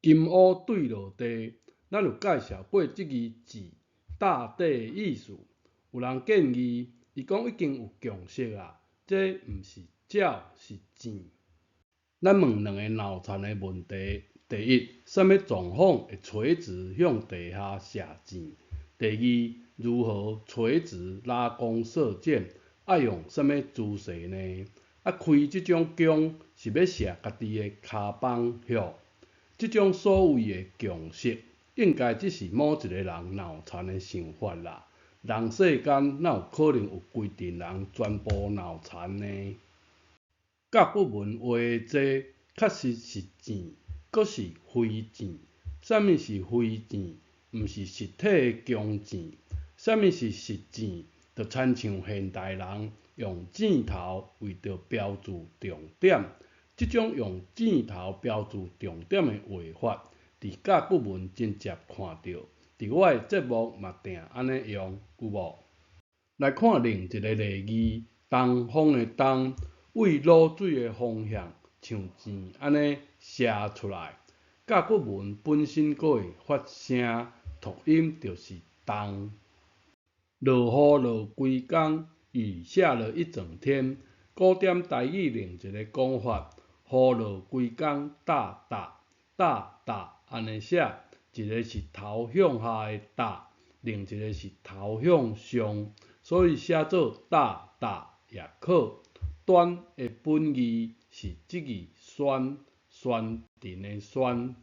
金烏對落地，咱有介紹過這字字大地的意思。有人建議，伊講已經有共識啊，這毋是鳥，是箭。咱問兩个腦殘的問題：第一，啥物狀況會垂直向地下射箭？第二，如何垂直拉弓射箭？愛用啥物姿勢呢？啊，開這種弓是欲射家己的跤枋吼？這種所謂的共識，應該只是某一个人腦殘的想法啦。人世間哪有可能有規陣人全部腦殘呢？甲骨文畫的這確實是箭，閣是飛箭。啥物是飛箭？毋是實體的弓箭。啥物是實箭？就親像現代人用箭頭為著標註重點。這種用箭頭標註重點的畫法，佇甲骨文真濟看著，佇我的節目嘛定按呢用，有無？來看另一个例字，東風的東，對滷水的方向，像箭按呢射出來。甲骨文本身閣會發聲，讀音就是東。落雨落規工，雨下了一整天。古典台語另一个講法，雨落規工，噠噠噠噠按呢寫，一个是頭向下的噠，另一个是頭向上，所以寫做噠噠也可。端的本義是這字宣，宣傳的宣。